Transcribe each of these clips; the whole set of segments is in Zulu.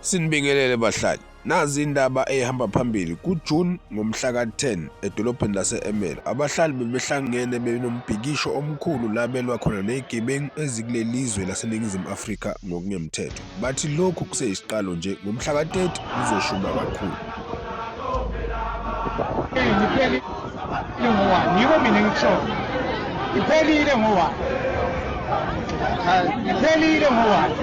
Sinibingelele bahlali. Nazi indaba eyihamba phambili kuJune ngomhla ka-10 edolobheni lase-Ermelo. Abahlali bebehlangene benombhikisho omkhulu la belwa khona nezigebengu ezikuleli zwe laseNingizimu Afrika ngokungemthetho. Bathi lokhu kuseyisiqalo nje ngomhla ka-30 kuzoshuba kakhulu. Iphelile ngo-one, yiko mina ngikushoyo. Iphelile ngo-one. Iphelile ngo-one.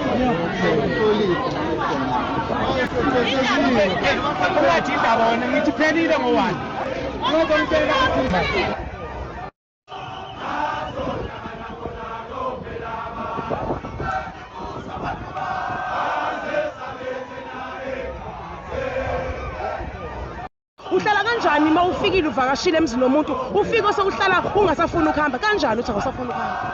Ungathi indaba wena ngithi iphelile ngo-one. Ngoba ngitshela ukuthi Uhlala kanjani uma ufikile uvakashile emzini womuntu ufike osewuhlala ungasafuni ukuhamba kanjani uthi awusafuni ukuhamba?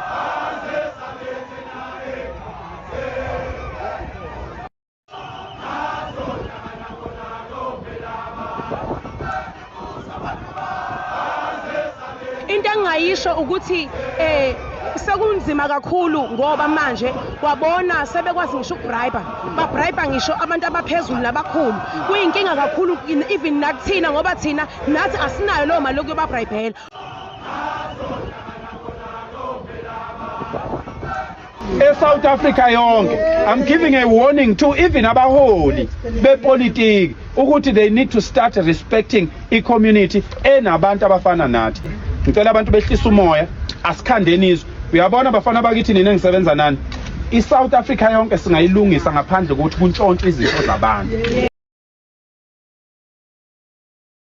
Into engingayisho ukuthi eh sekunzima kakhulu ngoba manje kwabona sebekwazi ngisho ukubribe babribe ngisho abantu abaphezulu nabakhulu kuyinkinga kakhulu even nakuthina ngoba thina nathi asinayo leyo mali yokuyobabribela. eSouth Africa yonke. I'm giving a warning to even abaholi bepolitiki ukuthi they need to start respecting i-community enabantu abafana nathi. Ngicela abantu behlise umoya, asikhandeni izwe. Uyabona bafana bakithi nina engisebenza nani, i-South Africa yonke singayilungisa ngaphandle kokuthi kuntshontshwe izinto zabantu.